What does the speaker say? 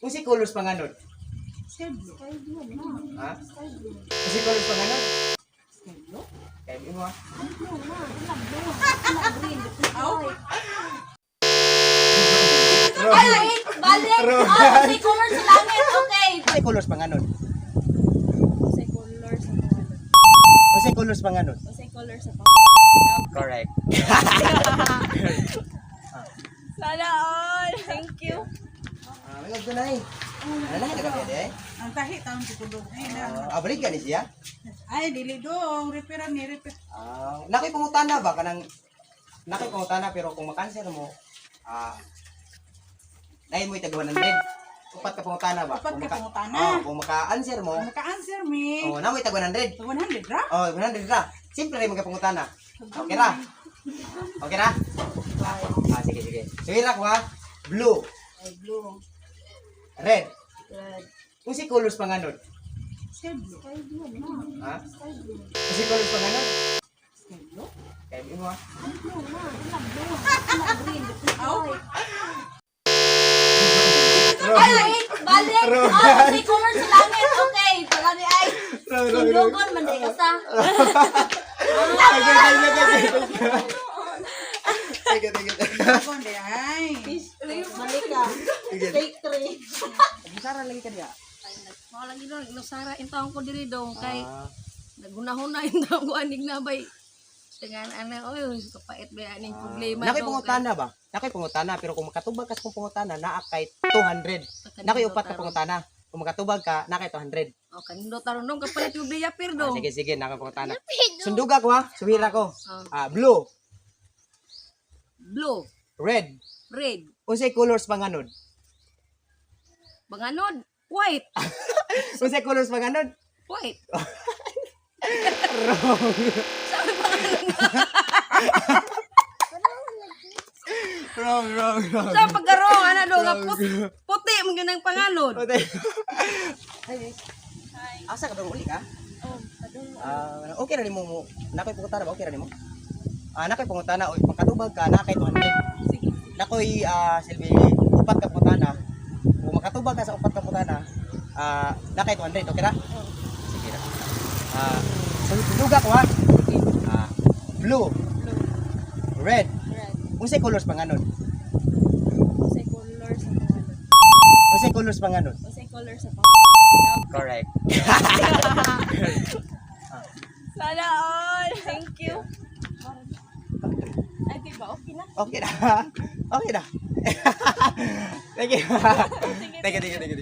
Unsay colors panganod? Sky blue. Sky blue na. Ha? Sky blue. Unsay colors panganod? Sky blue? Kay mo ha. Blue na. Una blue. Una green. White. Ay, wait! Balik! Oh, unsay color sa langit. Okay. Unsay colors panganod? Unsay color sa panganod. Unsay colors panganod? Unsay color sa panganod. Correct. Sana all. Thank you. Ah, may na eh. Ano na ka pwede? Ang tahi taon ko dong. Ay na. Ah, balik ka ni siya. Ay dili dong, repair ni repair. Ah, nakoy pangutana ba kanang nakoy pangutana pero kung makanswer mo, dahil mo itag 100. Upat ka pangutana ba? Upat Kung ka pangutana. Oh, kung maka-answer mo, Maka-answer mi. oh, namo itag 100. 100 ra? Oh, 100 ra. Simple rin magkapangutana. Okay ra? Okay ra? Ah, sige, sige. Sige ra ko ha. Blue, Ay, blue. Red. Red. Unsay colors panganod? Sky blue. Sky blue na. Ha? Sky blue. Unsay colors panganod? Sky blue? Kay mo ha. Blue na. Una blue. Una green. White. Ay, wait! Balik! Oh, unsay color sa langit. Okay. Pala ni ay. Sundugon man di ka sa. Thank you, thank you, thank you. Thank you, thank you. Dong di ay. Balik ka. Take three. Sara lagi ka diya. Mao lang gino nusara in taon ko diri dong kay Ah. nagunahon na in taon ko anig na bay. Tingan ana oy kapait ba aning problema Nakoy dong, pangutana ba? Nakoy pangutana pero kung makatubag ka sa kong pangutana naa kay 200. Nakoy upat ka pangutana. Kung makatubag ka, naa kay 200. O kanindo taron dong kapalit yung biya pir Ah, dong. sige sige, nakoy pangutana. Sunduga ko ha, suhira ko. Ah, blue, Blue, red. Red, Unsay colors panganod? banganod, white, Unsay colors panganod? White. Wrong. Sabi panganod. Wrong, wrong, wrong. Sa pagkarong ana dong nga puti man gyud ang panganod. Puti. Hi, miss. Asa ka ba uli ka? Oh, padung. Ah, okay ra nimo mo. Nakoy pangutana ba? Okay ra nimo? Ah, nakoy pangutana oy, makatubag ka na kay 200. Sige. Nakoy silbi upat ka pangutana. Kung makatubag ka sa upat ka pangutana, na kay 200, okay ra? Oh. Sige ra. Ah, sunduga ko ha. Ah, blue, Blue. Red. Red. Unsay colors panganod? Unsay color sa panganod. Unsay colors panganod? Unsay color sa panganod. Correct. Sana all. Thank you. Ay, di ba? Okay na. Okay na. Okay na. Thank you. Thank you, thank you, thank you.